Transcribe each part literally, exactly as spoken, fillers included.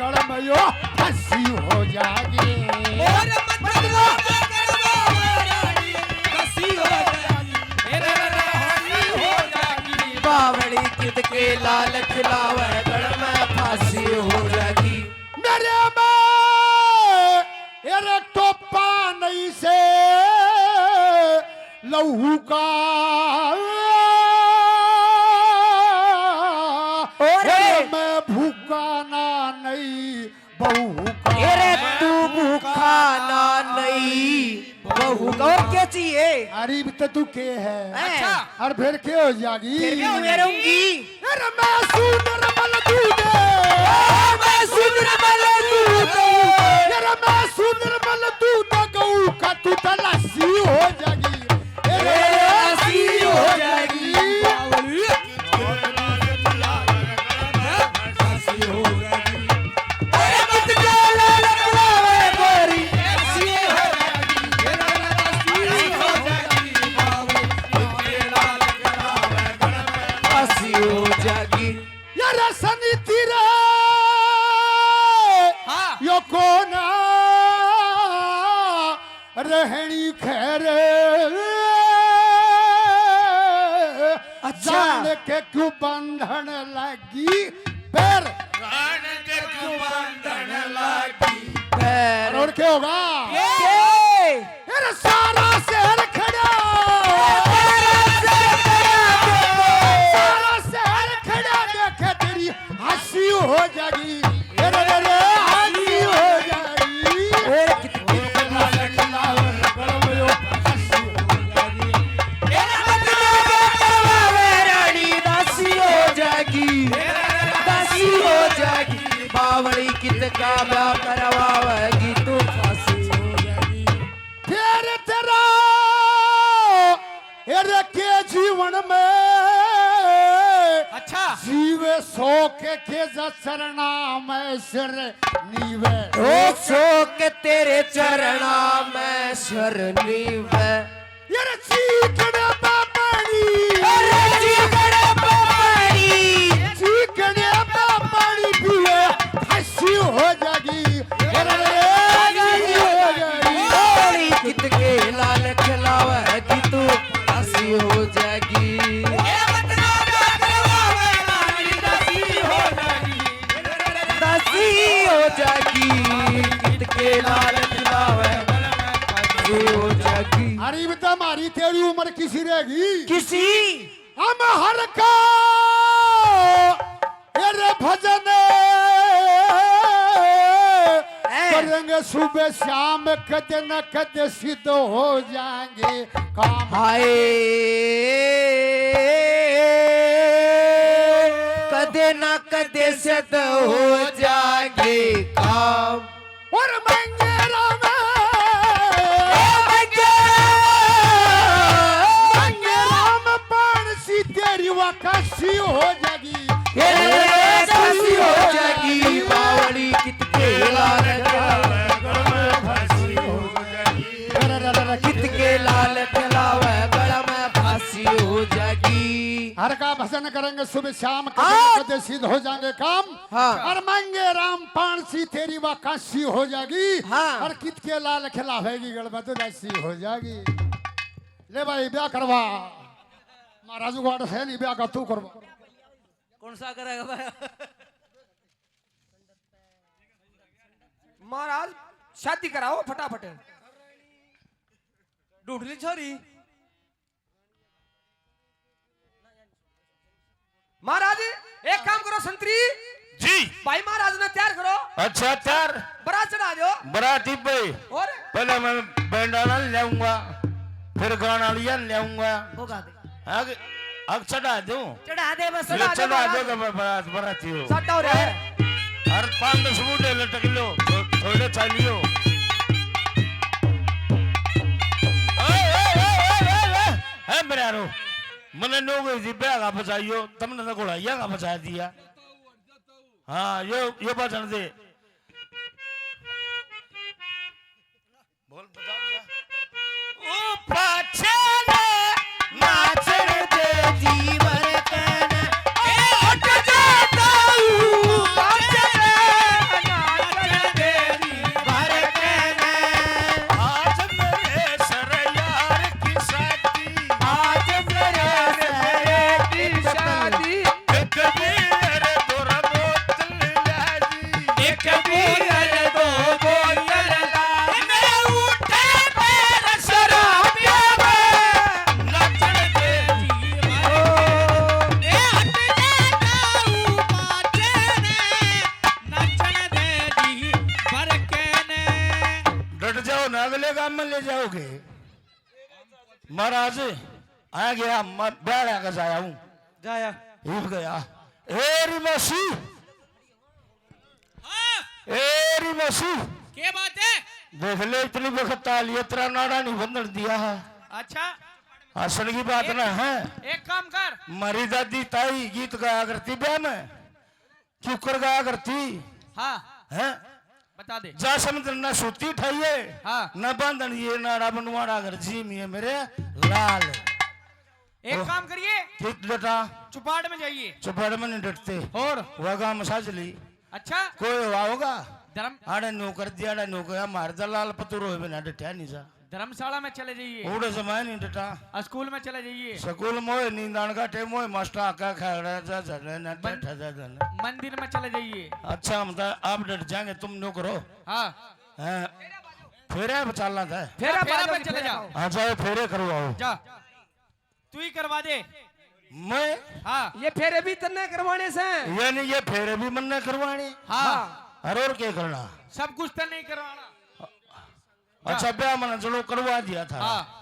गल में यो फंसी हो जागी। और मत लो करवा रानी, फंसी हो जागी। ए रे रे रे, फंसी हो जागी। बावली कित के लाल खिलावे, गल में फांसी हो जागी। मेरे में, ए रे, टोपा नहीं से लहू का, और ए रे, मैं भूखा ना नहीं बहू का। ए रे, तू भूखा ना नहीं बहू का। और क्या चाहिए? अरे, तो तू के है? हैं? अच्छा। और फिर के हो जागी? फिर के हो जागी? अरे मैं सुंदर मल दूध। ओ, मैं सुंदर मल दूध। अरे मैं सुंदर मल दूध गऊ का तू तो लस्सी हो जागी। अरे लस्सी हो जागी। अरे मत जा लाल करावे गोरी। फंसी हो जागी। यार सनी तेरा हाँ। यो कौन रहनी खैर। अच्छा। जान के क्यों बंधन लगी पैर। जान के क्यों बंधन लगी पैर। और क्या होगा? ये। अरे सारा शहर खड़ा। सारा शहर खड़ा देखे तेरी हंसी हो जागी। अरे रे रे, हंसी हो जागी। अरे कित- रानी दासी हो जागी, दासी हो जागी। बावली कित का ब्याह करवावेगी तू, फांसी हो जागी। फिर तेरा, अरे के जीवन में अच्छा। जीवे सो के, के जा चरणा में सिर नीवे। ओ सो के तेरे चरणा में सिर नीवे। यार चीकड़े पे पानी। अरे चीकड़े पे पानी। चीकड़े पे पानी पीवे, हंसी हो जागी। अरे हंसी हो जागी। बावली कित के लाल खिलावेगी तू, हंसी हो जागी। दासी हो जागी, कित के लाल खिलावे, दासी हो जागी। अरे बता, हमारी तेरी उम्र किसी रहेगी? किसी? हम हर का, अरे भजन ऐ। करेंगे सुबह शाम, कदे न कदे सिद्ध हो जाएंगे काम। हाय, कदे ना कदे सिद्ध हो जाएंगे काम। और मंगे राम, ओ मंगे राम, मंगे राम पान सी तेरी वाकसी हो जाएगी। ये वाकसी हो जाएगी, बावली कित के लाल खिलावे, गल में फांसी हो जाएगी। कित के लाल खिलावे, गल में फांसी हो जाएगी। हर का भजन करेंगे सुबह शाम, कदे हाँ। कदे सिद्ध हो जाएंगे काम। हाँ। और मांगे राम पान सी तेरी वाकसी हो जाएगी। हाँ। और कित के लाल खिलावेगी, गल में तो दासी हो जाएगी। ले भाई, ब्याह करवा। महाराज को order है नहीं, ब्याह का तू करवा। कौन सा करेगा भाई? महाराज, शादी कराओ फटाफट। ढूंढ ली छोरी। महाराज, एक काम करो संतरी जी। भाई महाराज ने तैयार करो। अच्छा, तैयार। बरात चढ़ा दो। बराती पे और? पहले मैं बैंड वाला ले आऊंगा, फिर गाना वाली ले आऊंगा। वो गा दे। आग, आग चढ़ा दूं? चढ़ा दे बस। ये चढ़ा दे चढ़ा दो, महाराज। तो मैं बरात, बराती हो। सट्टा हो रहा है। हर पाँच दस बूढ़े लटक लो, थो-, थोड़े चालियो। ओए, ओए, ओए, ओए, ओए, ओए। है मेरे यारो, मने नौ गई थी, ब्याह का बचाइयो, तुमने तो घोड़ाइया का बचा दिया। हाँ, यो, यो बचन दे। बोल, बजा, बजा। ओ पाछे ने नाचण दे जीवर कने, ए उठ जाता हूँ, पाछे ने अगले गांव में ले जाओगे। महाराज, आ गया, मैं ब्याह का जाया हूँ। जाया। इब गया। ए री मौसी, हाँ। ए री मौसी, के बात है? देख ले, इतनी बखत आ लिए, तेरा नाड़ा नहीं बंधन दिया है। अच्छा। हंसण की बात एक, ना है। एक काम कर। मारी दादी ताई गीत गाया करती ब्याह में, क्यूकर गाया करती। हाँ। हैं? बता दे। जा समझ ना सूती उठाइए, हाँ। ना बांधन ये नाड़ा बनवाड़ा कर जी मिये मेरे लाल। एक ओह। काम करिए। ठीक डटा। चुपाड़ में जाइए। चुपाड़ में नहीं डटते। और? वह गांव में साझ ली। अच्छा। कोई हुआ होगा? धर्म आड़े न्यू कर दिया, आड़े न्यू गया, मार दलाल पतुर होए बिना डटिया नहीं जा। धर्मशाला में चले जाइए। उड़े जमाए नहीं डटा। आ, स्कूल में चले जाइए। स्कूल मोए नींद आन का टेम मोए मास्टर आका खड़ा जा जने ना मन-, बैठा जा जने। मंदिर में चले जाइए। अच्छा, हम तो आप डट जाएंगे, तुम न्यू करो। हाँ। हैं, फेरे बचालना था। फेरा फेरा बाजो पे की चले फेरा जाओ। हाँ, जाओ, फेरे करवाओ। जा। तू ही करवा दे। मैं? हाँ। ये फेरे भी तन्ने करवाने से। यानी ये फेरे भी मन्ने करवाने? हाँ। अरे और क्या करना? सब कुछ तन्ने ही करवाना। अच्छा, जा। ब्याह मैंने चलो करवा दिया था। हाँ।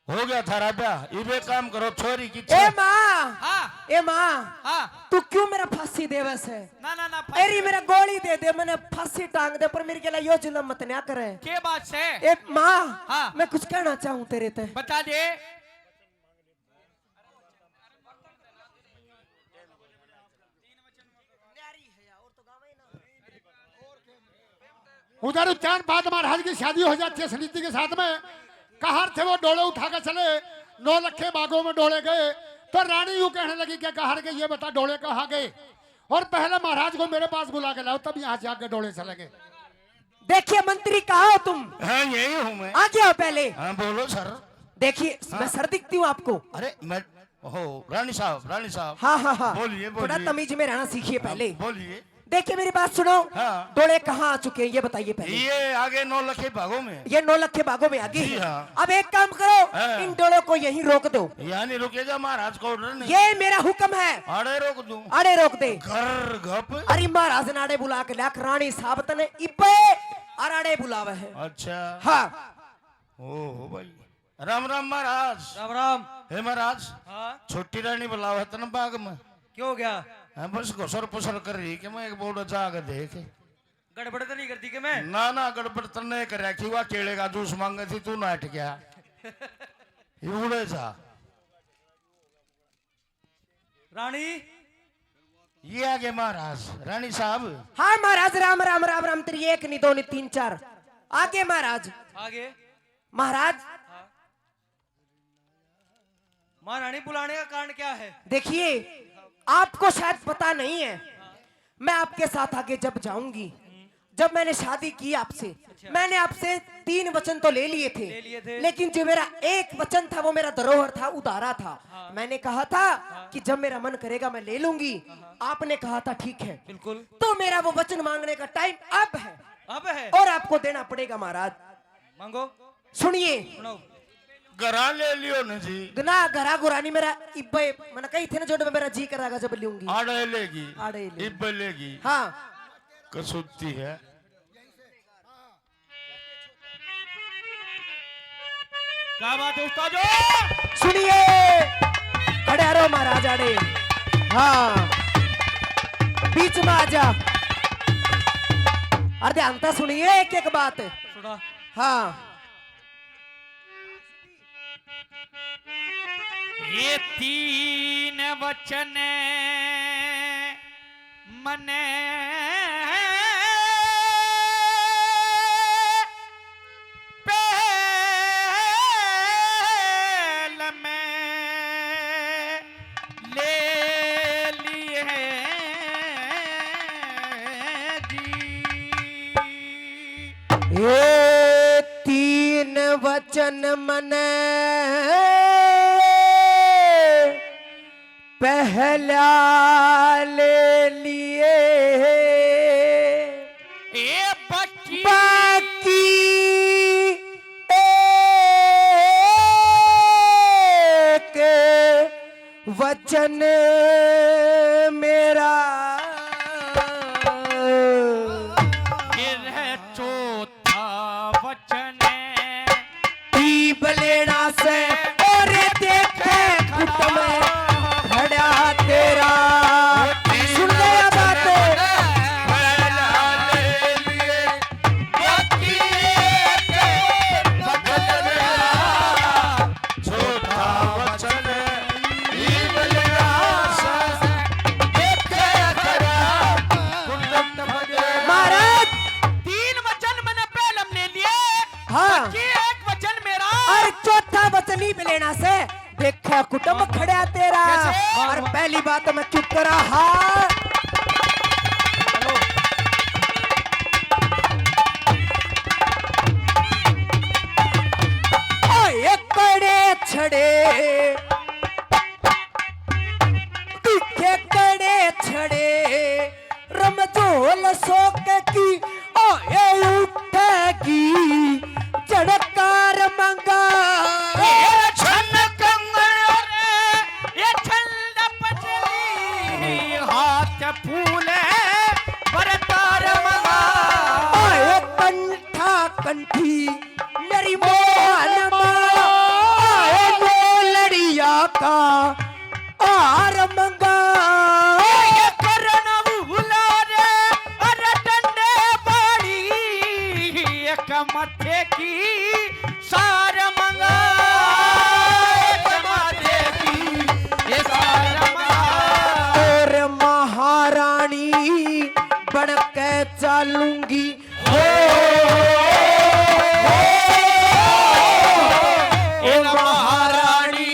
हो गया थारा ब्याह। इब एक काम करो, छोरी की ए छे- माँ, हाँ। ए माँ, हाँ। तू क्यों मेरा फांसी देवे से? ना, ना, ना, फांसी एरी मेरा गोली दे दे, मैंने फांसी टांग दे, पर मेरे के लिए यो जुल्म मत ना करे। के बात से? ए माँ, हाँ। मैं कुछ कहना चाहूँ तेरे ते। बता दे। उधर उच्चारण बाद महाराज की शादी हो जाती है सनीति के साथ में। कहार थे वो डोले उठा के चले, नौ लखे बागों में डोले गए। तो रानी यूं कहने लगी कि कहार के ये बता डोले कहाँ गए, और पहले महाराज को मेरे पास बुला के लाओ, तब यहाँ से आगे डोले चलेंगे। देखिए मंत्री, कहाँ हो तुम? हाँ, यही हूँ मैं। आ गया हो पहले। हाँ, बोलो सर। देखिए, हाँ। मैं सर दिखती हूँ आपको? अरे, मैं, हो, रानी साहब, रानी साहब। हाँ, हाँ, हाँ। बोलिए, थोड़ा बोलिए। तमीज में रहना सीखिए हाँ, पहले। बोलिए। देखिए, मेरी बात सुनो। हाँ। डोले कहाँ आ चुके हैं, ये बताइए पहले। ये आगे नौ लखे बागों में। ये नौ लखे बागों में आ गए जी हैं। हाँ। अब एक काम करो, हाँ। इन डोलों को यहीं रोक दो। यहाँ नहीं रुकेगा, महाराज का order नहीं। ये मेरा हुक्म है। आड़े रोक दूं। आड़े रोक दे। घर घप। अरे महाराज ने आड़े बुला के लाख रानी साहब तने इब्बे और आड़े बुलावे है। अच्छा। हाँ। ओहो भाई। राम राम महाराज। राम राम। हे महाराज। हाँ। छोटी रानी बुलावे तने बाग में। क्यों हो गया? हाँ, बस घुसर पुसर कर रही कि मैं एक बोर्ड जाके देख। गड़बड़ तो नहीं कर दी कि मैं? ना, ना, गड़बड़ तन्ने कर रखी, वा केले का जूस मांगे थी, तू नाट गया। ये उड़े जा। रानी। ये आगे महाराज, रानी साहब। हाँ महाराज, राम, राम, राम, राम, तेरी एक नहीं, दो नहीं, तीन, चार। आगे महाराज। आगे। महाराज। हाँ। महारानी बुलाने का कारण क्या है? देखिए, आपको शायद पता नहीं है, मैं आपके साथ आगे जब जाऊंगी, जब मैंने शादी की आपसे, अच्छा। मैंने आपसे तीन वचन तो ले लिए थे, ले लिए थे। लेकिन जो मेरा एक वचन था, वो मेरा धरोहर था, उधारा था। हाँ। मैंने कहा था हाँ। कि जब मेरा मन करेगा, मैं ले लूंगी। हाँ, हाँ। आपने कहा था, "ठीक है।" बिल्कुल। तो मेरा वो वचन मांगने का टाइम अब है। अब है। और आपको देना पड़ेगा महाराज। मांगो। सुनिए। सुनाओ। घरा ले लियो न जी। ना, घरा गुरा नहीं मेरा, इब्बे, मैंने कही थे ना, जो मेरा जी करागा जब लूंगी। आड़े लेगी। आड़े ले। इब्बे लेगी। हाँ। कसूती है। क्या बात है उस्ताद जी? सुनिए, खड़े रहो महाराज आड़े। हाँ, बीच में आ जा। अरे ध्यान से सुनिए एक एक बात। सुना। हाँ। ये तीन वचन मने पहल में ले लिए जी। ये तीन वचन मने पहला ले लिए। ए बाकी बाकी एक वचन मेरा। फिर है चौथा वचन। से, और देखे कुटम खड़ा तेरा। सुन ले या बात। महाराज, तीन वचन मैंने पहलम ले लिए। हाँ। बाकी एक वचन मेरा। और चौथा वचन ही लेना से, देखा कुटुंब खड़ा तेरा। कैसे? और पहली बात मैं चुप करा। हाँ। ओए कड़े छड़े, दिखे कड़े छड़े, रमझोल सोक की, ओए उठेगी झड़कार मंगा। ये छन कंगन रे, ये छन पचली, हाथ फूले बरतार मंगा। ओए कंठा कंठी मेरी मोहन माँ, ओए लो लड़िया का आर मंगा। ये करण उला रे, अरे डंडे बाड़ी, एक मथे की सार मंगा, एक मथे की ये सार मंगा। और महारानी बन के चालूंगी। हो, हो, ए महारानी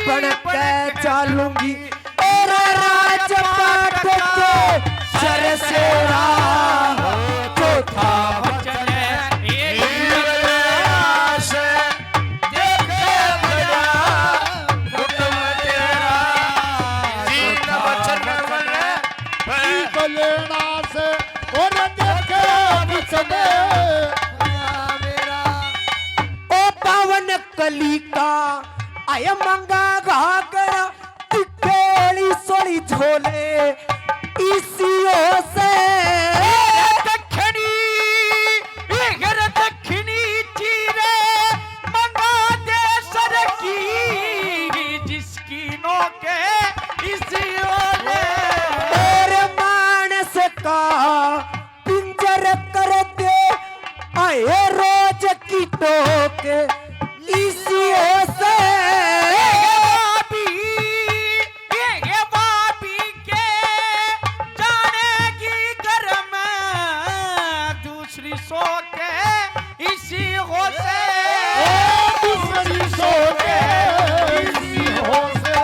बन के चालूंगी, तेरा राजपाट के सर से राह चौथा वचन है, ये विलास देखे बड़ा कुटुंब तेरा, जीत वचन बने। की को लेना से और देखे बिछड़े। ओ पावन कली का आया मंगा घाघरा, टिकेली सोली झोले इसी हो से। दक्षिणी, इगर दक्षिणी चीरे मंगा दे सर की, जिस कीनों के इसी ओले। और मानस का पिंजर कर दे, आए रोज की टोक इसी ओले। ये भाभी, ये भाभी के जाने की गर्म दूसरी सो के इसी हो से, ओ, दूसरी सो के इसी हो से।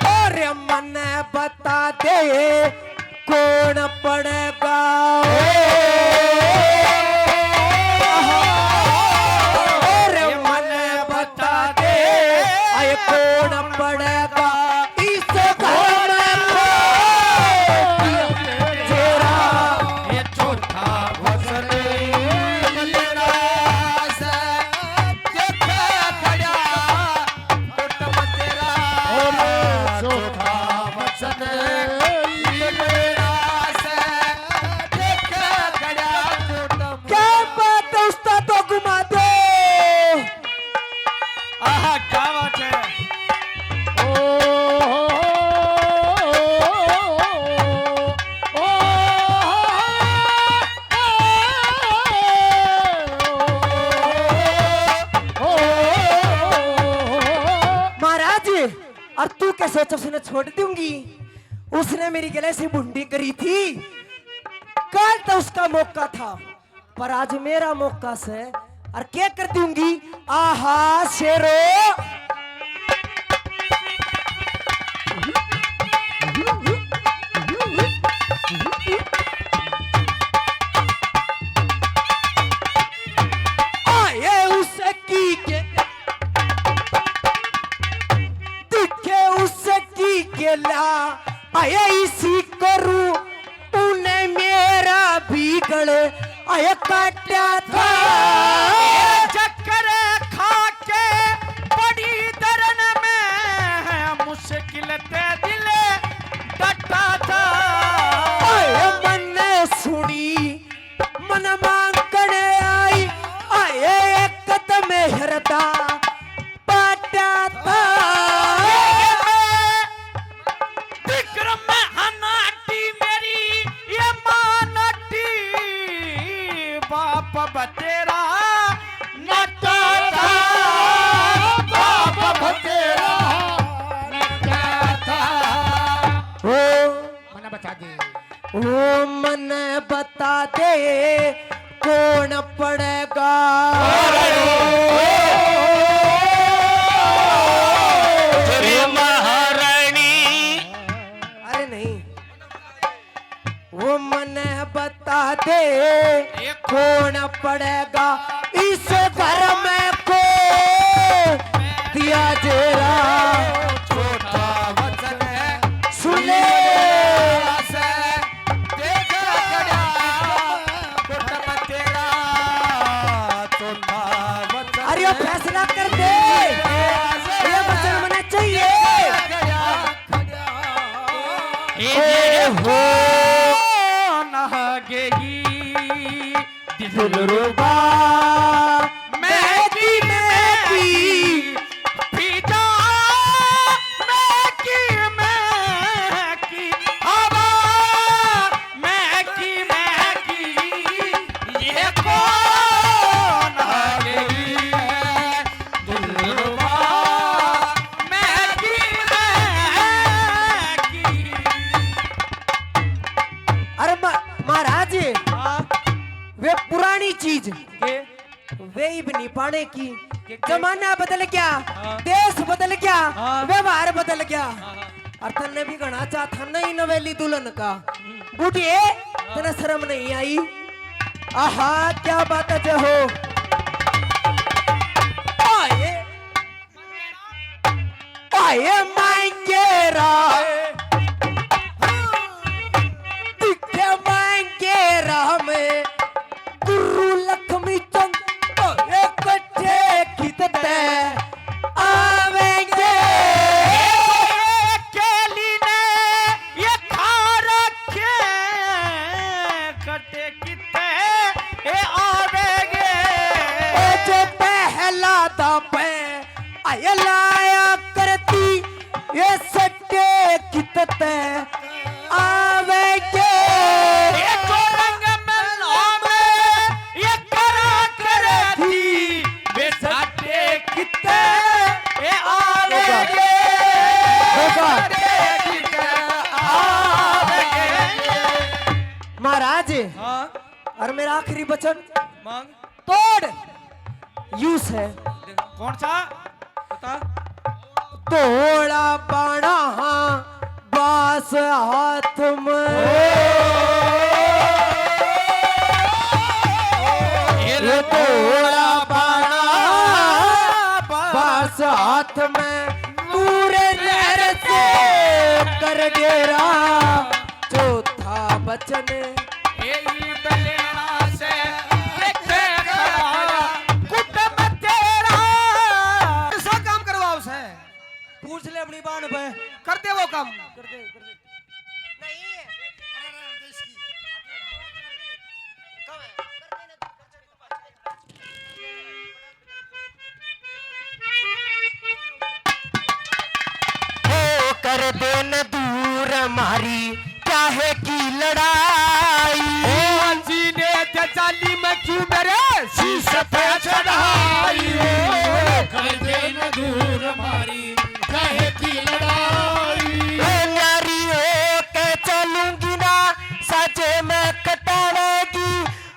और मन बता दे कौन पड़ेगा। और मन बता दे, आए कौन पड़ेगा। इस घर में तेरा ये चौथा वचन तेरा से, देख खड़ा कुटुंब तेरा। और चौथा वचन ये तेरा से, देख खड़ा कुटुंब। क्या बात है उस्ताद, तो घुमा दो। आहा, क्या बात है। ओ, ओ, महाराज, और तू क्या सोचा उसने छोड़ दूंगी? उसने मेरी गले से भुंडी करी थी, कल तो उसका मौका था। पर आज मेरा मौका से, और क्या कर दूंगी? आहा शेरो। आए उसकी के दिखे उसकी गेला, आए इसी करूं। तूने मेरा भी गले आए काटा था। ये चक्कर खा के बड़ी दरन में मुश्किल ते दिल डटा था। आए मन्ने सुनी मन मांगने आई, आए एक कदम हरदा। बाप बतेरा नटा था, बाप बतेरा नटा था। ओ मने बता दे, ओ मने बता दे, कौन पड़ेगा? अरे महारानी। अरे नहीं, वो मने बता दे, कौन पड़ेगा इस घर में को दिया जेरा। छोटा वचन है, सुने। देख रगड़ा, कुटम तेरा, छोटा वचन अरे, है। फैसला कर दे, ये वचन मने चाहिए। ए हो। ना गेगी दिलरुबा, महकी महकी फिजा, महकी महकी हवा, महकी महकी ये कौन आ गई है? दिलरुबा, महकी महकी। अरे मा-, महाराज, हाँ। वे पुरानी चीज, के? वे इब नहीं पाने की। के, के? जमाना बदल गया, हाँ। देश बदल गया, हाँ। व्यवहार बदल गया। हाँ, हाँ। और थन्ने भी घणा चाह, थन्ने ही नवेली दुल्हन का। हम्म। बूढ़े, हाँ। तने शर्म नहीं आई? आहा, क्या बात है, जय हो। आए। आए मांगे राम, दिखे मांगे राम, गुरु लक्ष्मी चंद तो इकट्ठे कितने आवेंगे। अकेली ने ये खा रखे कटे कितने ए आवेंगे। ए जो पहला दफे आया लाया करती ये सट्टे कितने आवेंगे। ये तो रंग महलों में ये करा करती वे सट्टे कितने ए आवेंगे। होगा। सट्टे कितने आवेंगे। महाराज, हाँ। और मेरा आखिरी वचन। मांग। तोड़। यू से। कौन सा? बता। धोला बाणा हाँ बास हाथ में। ये धोला बाणा बास हाथ में। पूरे नहर से कर डेरा। चौथा वचन। ए ई बलेना से लिखे खड़ा कुटम तेरा। सो काम करवाओ से। पूछ ले अपनी बाण पे। कर दे वो काम। कर दे, कर दे। नहीं। हो कर दे न दूर म्हारी काहे की लड़ाई। ओ जीने ते चाली में क्यों मेरे शीश पे चढ़ाई। हो कर दे न दूर म्हारी काहे की लड़ाई। ओ न्यारी हो के चलूंगी ना साजे में कटावेगी।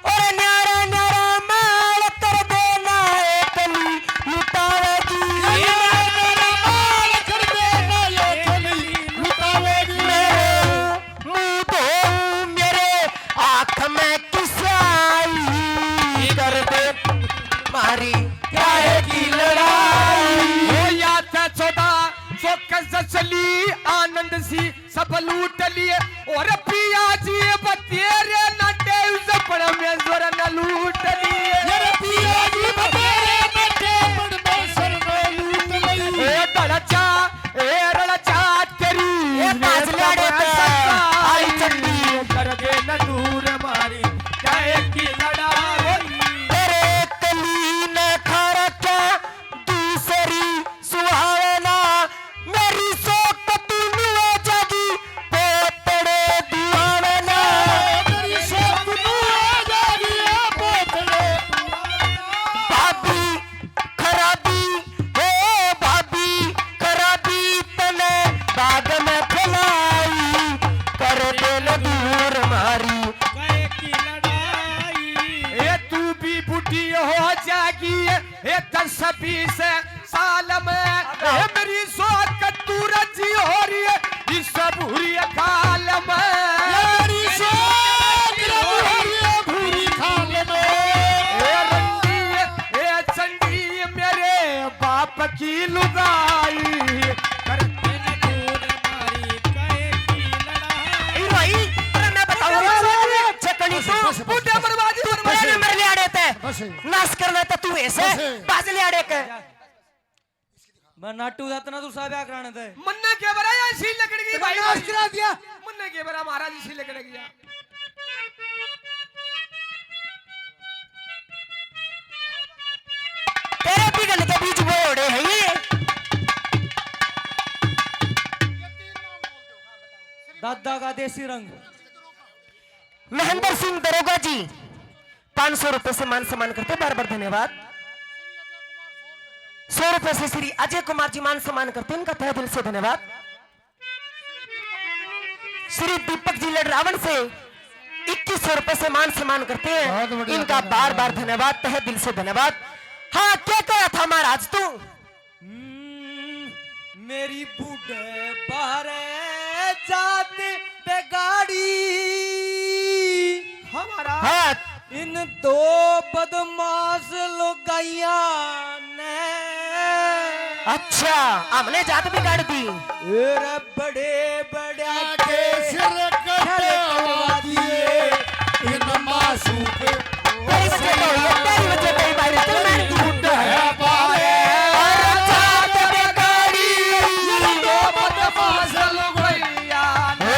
और न्यारा न्यारा माल कर देना एकली लुटावेगी। न्यारा न्यारा माल कर देना एकली लुटावेगी। मेरे मुंह धो मेरे आंख में किस आई कर दे मारी काहे की लड़ाई। हो या था छोटा चौकस चली आनंद सी सब लूट लिए। और पिया जी बतेरे ना टेम से पड़ में जोर न लूट लिए। यार पिया जी बतेरे ना टेम पड़ में सर में लूट लिए। ए दड़चा, ए रड़चा तेरी, ए काजलाड़े पे आई चंडी। कर दे न दूर मारी, काहे की लड़ाई। तेरे कली न खा रखा दूसरी सुहावना। मेरी सोक तू नुआ जागी, पोतड़े दुआवना। मेरी बूढ़ी हो जाएगी ये दस बीस साल में। ये मेरी सोच तू राजी हो रही है इस बुरी काल में। ये मेरी सोच राजी हो रही है बुरी काल में। ए रंडी, ए चंडी, मेरे बाप की लुगाई। कर हीरो ही, अरे मैं बताऊं, चकनी बस, बस, बस, बूढ़े बस। बर्बादी बर्बादी। मर ले आड़े ते। बस। नाश करना तो तू ऐसे, बस। बाज ले आड़े के। मैं नाटू जातना तू साहब आकराने ते। मन्ने के बरा ऐसी लकड़ की भाई। नाश करा दिया। मन्ने के बरा महाराज इसी लकड़ गया। तेरे बिगन के बीज बोए उड़े हैं ये। दादा का देसी रंग। महेंद्र सिंह दरोगा जी, पाँच सौ रुपए से मान सम्मान करते, बार बार धन्यवाद। सौ रुपए से श्री अजय कुमार जी मान सम्मान करते, इनका तहे दिल से धन्यवाद। श्री दीपक जी लड़ रावण से इक्कीस सौ रुपए से मान सम्मान करते हैं, बहुत बढ़िया, इनका धन्यवाद। बार बार धन्यवाद, तहे दिल से धन्यवाद। हाँ, क्या कहा था महाराज तू? हम्म, मेरी बूढ़े बारे जात बिगाड़ी। हमारा हाँ। इन दो बदमाश लुगाइयां ने। अच्छा, हमने जात बिगाड़ दी। रे बड़े बड़ा के सिर कटवा दिए इन मासूम। तेरी वजह तो हुई है, तेरी वजह तो हुई भाई, चल मैं नहीं। बूढ़ा है बारे। और जात बिगाड़ी। ये दो बदमाश लुगाइयां ने।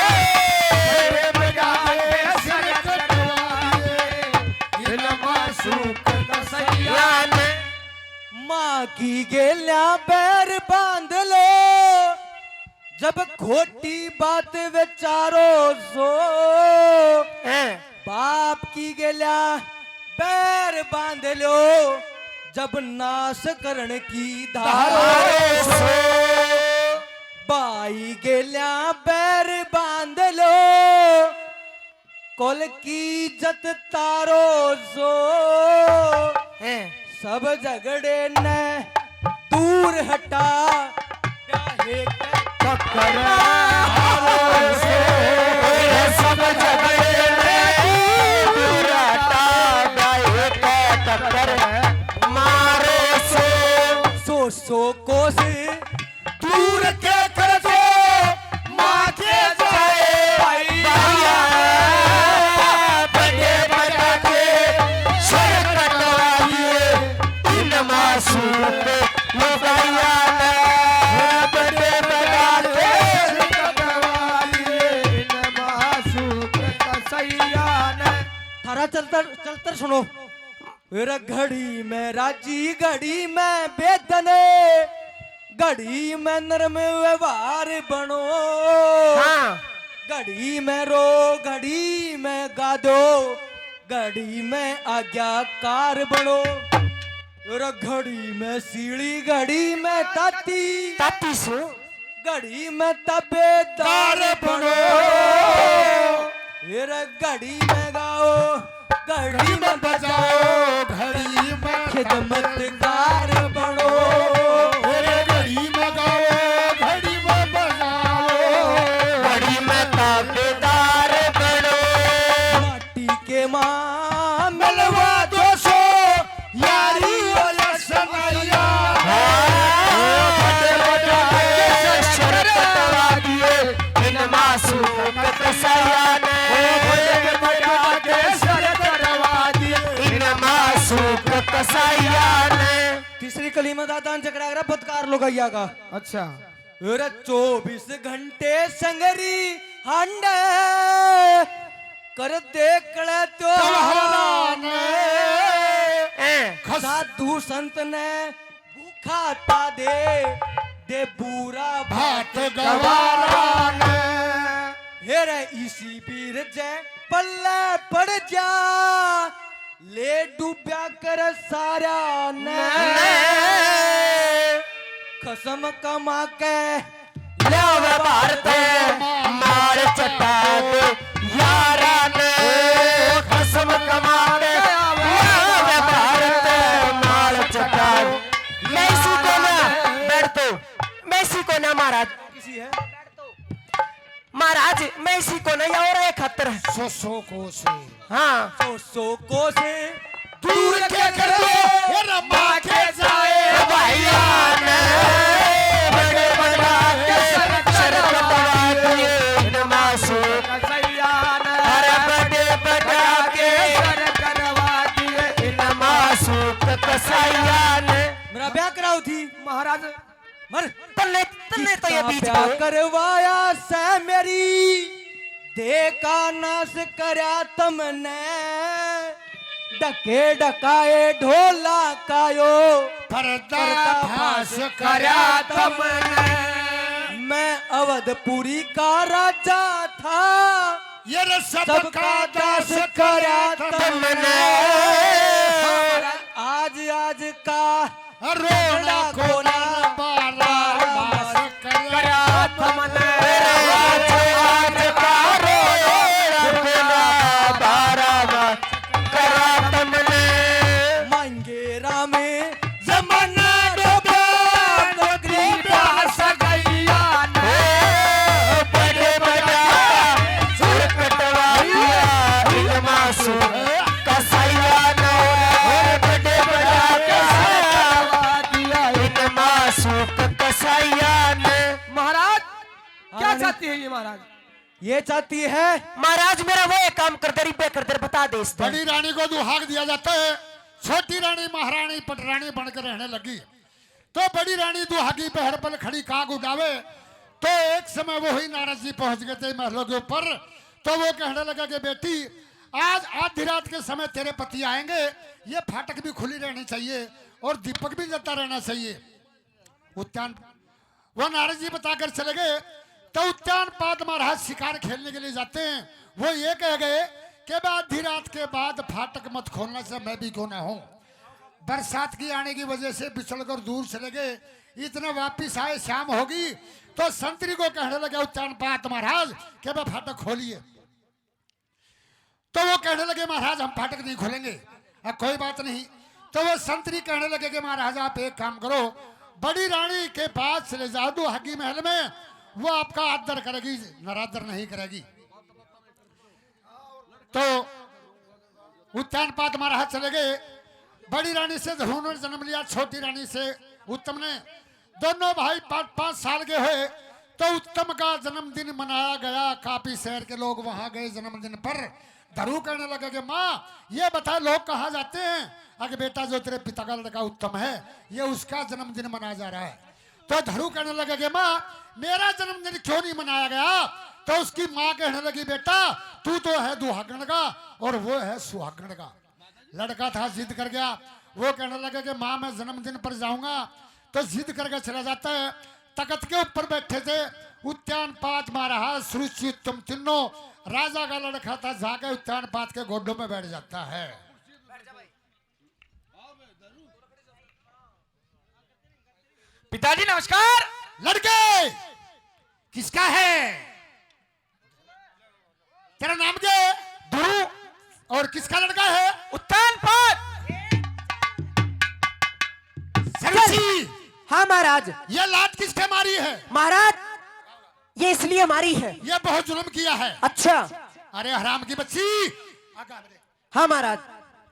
हे। बड़े बड़ा के सिर कटवा दिए इन मासूम कसैया ने। माँ की गेल्या बैर बांध लो, जब खोटी बात विचारो सो। हैं। बाप की गेल्या बैर बांध लो, जब नाश करण की धारो धारो सो। सो। भाई गेल्या बैर बांध लो, कुल की इज्जत तारो सो। हैं। सब झगड़े ने दूर हटा, ब्याहे के टक्कर मारो से। सब झगड़े ने दूर हटा, ब्याहे के टक्कर मारो से। सौ सौ कोस दूर के कर दो, माँ के जाए भैया। बड़े बड़ा के सर कटवा दिए इन मासूम लुगाइया ने। बड़े बड़ा के सर कटवा दिए इन मासूम कसैया ने। थारा चलतर, चलतर सुनो। रे घड़ी में राजी, घड़ी में बेदन, घड़ी में नरम व्यवहार बनो। हाँ। घड़ी में रो, घड़ी में गा दो, घड़ी में आज्ञाकार बनो। रे घड़ी में सीली, घड़ी में ताती। ताती सो। घड़ी में तबेदार बनो। फिर घड़ी में गाओ, घड़ी में बजाओ, घड़ी में खिदमतगार बनो। फिर घड़ी में गाओ, घड़ी में बजाओ, घड़ी में तबेदार बनो। माटी के माँ मिलवा दो सो, यारी वाला सनैया। हाँ, बड़े बड़ा के सर कटवा दिए इन मासूम कसैया ने। बड़े बड़ा के सर कटवा दिए इन मासूम कसैया ने। तीसरी कली में दादा ने जकड़ा करा बतकार लुगाइया का। अच्छा। अरे चौबीस घंटे संगरी हांडे कर दे कले त्योहारां ने। ए, खस- साधु संत ने भूखा ता दे, दे बुरा भात गवारा ने। हेरे इसी बीर जै पल्ले पड़ जा, ले डूब्या कर सारा ने। ने। खसम कमा के ल्यावे भारत, मार चटा दे यारा ने। खसम कमा के ल्यावे जी है। महाराज, मैं इसी को नहीं और एक खातर। सौ सौ कोस। हाँ। सौ सौ कोस दूर के कर दो, ये रमा के जाए। भाइया ने बड़े बड़ा के सर कटवा दिए, नमा सो कसैया ने। अरे बड़े बड़ा के सर करवा दिए, नमा सो कसैया ने। मेरा ब्याह कराओ थी महाराज। मर। तन्ने, तन्ने तो ये किसका बीच प्यार में करवाया सै मेरी, देखा नाश करया तमने, ढके ढकाए ढोला कायो, पर्दा पर्दा फाश फाश करया करया तमने। मैं अवधपुरी का राजा था, ये रे सबका सबका दास दास करया करया तमने। तमने। आज, आज का रोना कोना बारह मास करया तमने। आज, आज का रोना कोना बारह मास करया तमने। मांगे रामे जमाना डोबा, नौकरी पास गैया ने। ओ, बड़े बड़ा सुर कटवा दिया, इनमा सुर कसैया ने। ओ, बड़े बड़ा सुर कटवा दिया, इनमा सुर कसैया ने। महाराज, क्या हाँ। चाहती है ये महाराज? ये चाहती है। महाराज, मेरा वो एक काम कर दे, रिबे कर दे, बता दे इसको। बड़ी रानी को दुहाग दिया जाता है, छोटी रानी महारानी पटरानी बनकर रहने लगी। तो बड़ी रानी दुहागी पहाड़ पर खड़ी काग उड़ावे। तो एक समय वो ही नारद जी पहुंच गए थे महलों के ऊपर। तो वो कहने लगा कि बेटी, आज आधी रात के समय तेरे पति आएंगे, ये फाटक भी खुली रहनी चाहिए और दीपक भी जलता रहना चाहिए। उत्तान वो नारद जी बताकर चले गए। तो उत्तान पाद महाराज शिकार खेलने के लिए जाते हैं। वो ये कह गए कि "बे आधी रात के बाद फाटक मत खोलना, से मैं भी क्यों ना हूं।" बरसात की आने की वजह से बिछड़ कर दूर चले गए। इतने वापिस आए, शाम होगी, तो संतरी को कहने लगे उत्तान पाद महाराज कि "बे फाटक खोलिए।" तो वो कहने लगे, "महाराज, हम फाटक नहीं खोलेंगे।" "आ, कोई बात नहीं।" तो वो संतरी कहने लगे कि "महाराज, आप एक काम करो, बड़ी रानी के पास चले जाओ, दुहागी महल में, वो आपका आदर करेगी, नरादर नहीं करेगी।" तो उत्तान पाद महाराज चले गए। बड़ी रानी से ध्रुव ने जन्म लिया, छोटी रानी से उत्तम ने। दोनों भाई पाँच पाँच साल के हुए तो उत्तम का जन्मदिन मनाया गया। काफी शहर के लोग वहां गए जन्मदिन पर। धरू कहने लगे कि "माँ, ये बता, लोग कहाँ जाते हैं?" "अरे बेटा, जो तेरे पिता का लड़का उत्तम है, ये उसका जन्मदिन मनाया जा रहा है।" तो धरू कहने लगे कि "माँ, मेरा जन्मदिन क्यों नहीं मनाया गया?" तो उसकी माँ कहने लगी, "बेटा, तू तो है दुहागण का और वो है सुहागण का।" लड़का था, जिद कर गया। वो कहने लगा कि "माँ, मैं जन्मदिन पर जाऊंगा।" तो जिद करके चला जाता है। तख्त के ऊपर बैठे थे उत्तान पाद महाराज, सुरुचि, उत्तम तीनों। राजा का लड़का था, जाके उत्तान पाद के गोडों में बैठ जाता है। पिताजी नमस्कार। लड़के, किसका है? तेरा नाम क्या है? ध्रुव। और किसका लड़का है? उत्तान पाद। सरसी। हाँ महाराज। ये लात किसके मारी है? महाराज, ये इसलिए मारी है। ये बहुत जुल्म किया है। अच्छा। अरे हराम की बच्ची। हाँ महाराज।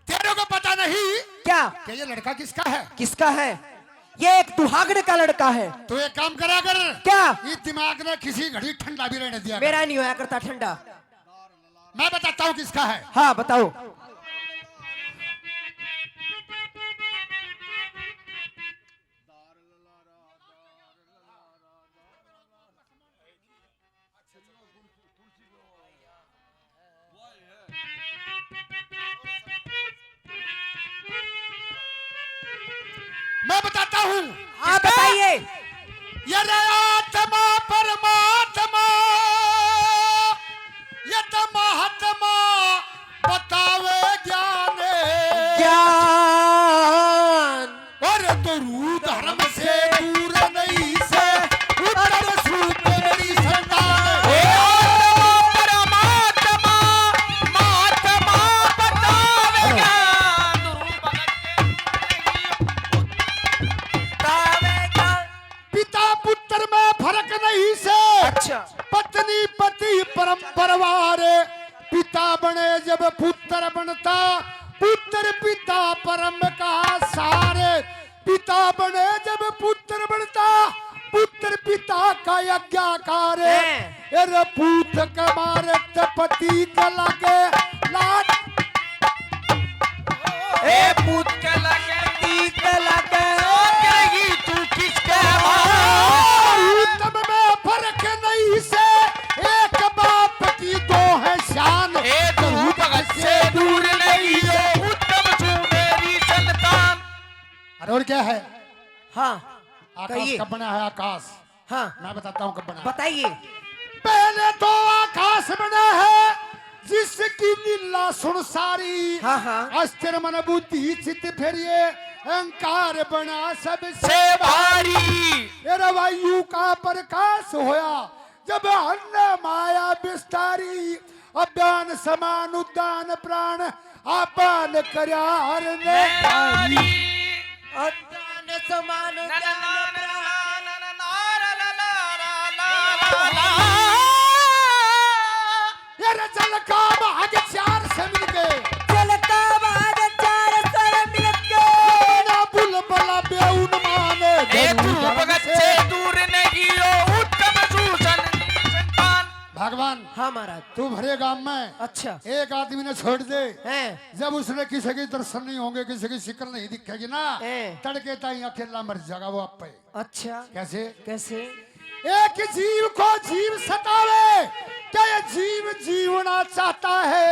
तेरे को पता नहीं क्या? कि ये लड़का किसका है? किसका है? ये एक दुहागण का लड़का है। तो एक काम करा कर। क्या? इस दिमाग ने किसी घड़ी ठंडा भी रहने दिया कर। मेरा नहीं होया करता ठंडा। मैं बताता हूँ किसका है। हाँ, बताओ। मैं बताता हूँ। हाँ, बताइए। ये रे आत्मा परमात्मा, ये तो महात्मा बतावे ज्ञान। ज्ञान। और गुरु धर्म से दूर नहीं से, उत्तम सूत मेरी संतान। हे आत्मा परमात्मा, महात्मा बतावेगा। पिता पुत्र में फर्क नहीं से, पिता परम का सार। पिता बने जब पुत्र बनता, पुत्र पिता का आज्ञाकार। हैं। अरे पूत के मारे ते पति के लागे लात। ए पूत के लागे, पति के लागे। ओ तेरी तू किसके मारे? और उत्तम में फर्क नहीं से, एक बाप की दो है शान। ए तू भगत से दूर नहीं से, उत्तम तू मेरी संतान। अरे और क्या है? हाँ, आकाश कहिए। कब बना है आकाश? हाँ। मैं बताता हूँ कब बना है। बताइए। पहले तो आकाश बना है जिसकी लीला सुन सारी। हाँ, हाँ। अस्थिर मन बुद्धि चित्त फिर ये अहंकार बना सबसे से भारी। तेरा वायु का प्रकाश होया जब अन्न माया विस्तारी, अज्ञान समान उद्यान प्राण आपान कर्या हर ने नारी। अज्ञान समान उद्यान प्राण। यार जल का भाग चार से मिलके। जल का भाग चार से मिलके। ना बुलबुला बेउन माने ए ध्रुव भगत से दूर नहीं हो, उत्तम सूचन संतान। भगवान, हाँ महाराज। तू भरे गांव में अच्छा। एक आदमी ने छोड़ दे, हैं। जब उसने किसी के दर्शन नहीं होंगे, किसी की शिक्ल नहीं दिखेगी ना, हैं। तड़के ताई अकेला मर जाएगा वो आपे। अच्छा। कैसे? कैसे? एक जीव को जीव सतावे, क्या ये जीव जीवना चाहता है?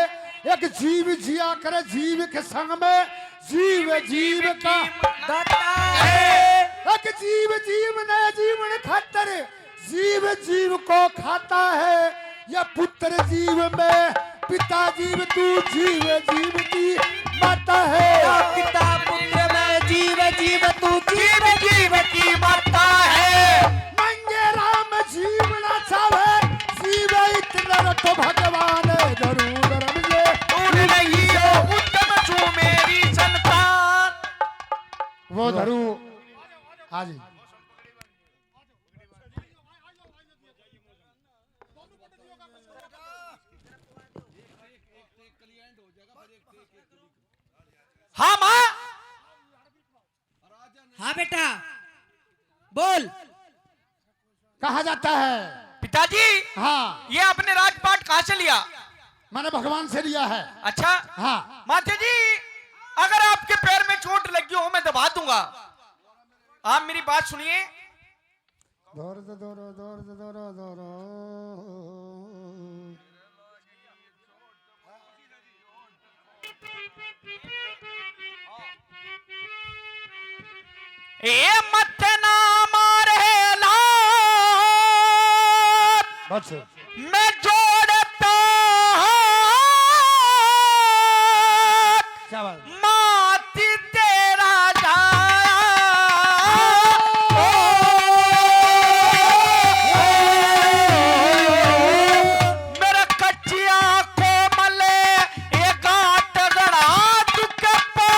एक जीव जिया करे जीव के संग में, जीव जीव का दाता है। एक जीव जीव ने जीवन खातर जीव जीव को खाता है, या पुत्र जीव में पिता जीव, तू जीव जीव की माता है। या पिता पुत्र में जीव जीव, तू जीव जीव की माता है। मंगे राम जीवना चाहे, जीव इतना तो भगवान जरूर रमजे। भूल नहीं हो उत्तम तू मेरी संतान। वो धरू, हाँ जी। हाँ माँ। हाँ बेटा, बोल। कहा जाता है। पिताजी, हाँ। ये आपने राजपाट कहाँ से लिया? मैंने भगवान से लिया है। अच्छा। हाँ। माता जी, अगर आपके पैर में चोट लगी हो, मैं दबा दूंगा। आप मेरी बात सुनिए। दौर दे दौरो, दौर दे दौरो, दौरो। ए मत ना मारे लात। बस। मैं जोड़ता हाथ। क्या बात? मात तेरा जाया। ओ, मेरा कच्चिया कोमल ये गांठ गड़ा दुख पा।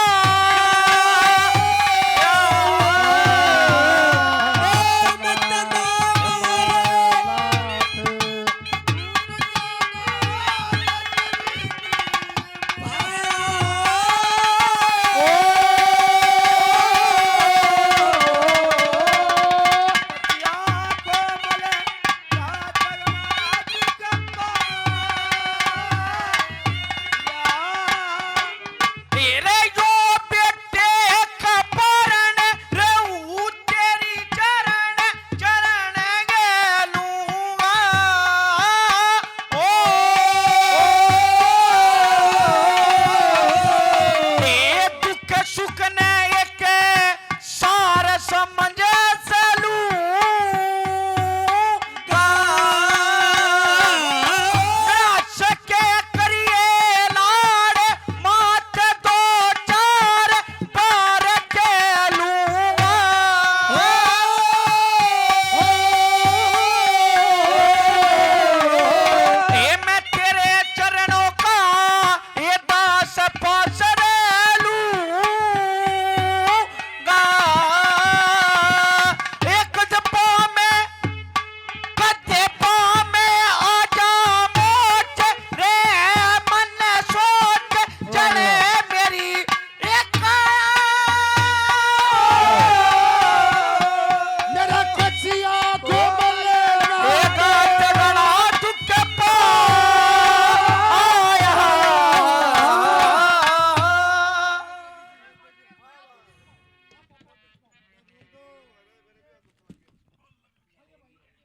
तेरे यो बेटे का पारण रहू तेरी चरण, चरण गेलूंगा। ओ, ए दुख सुख ने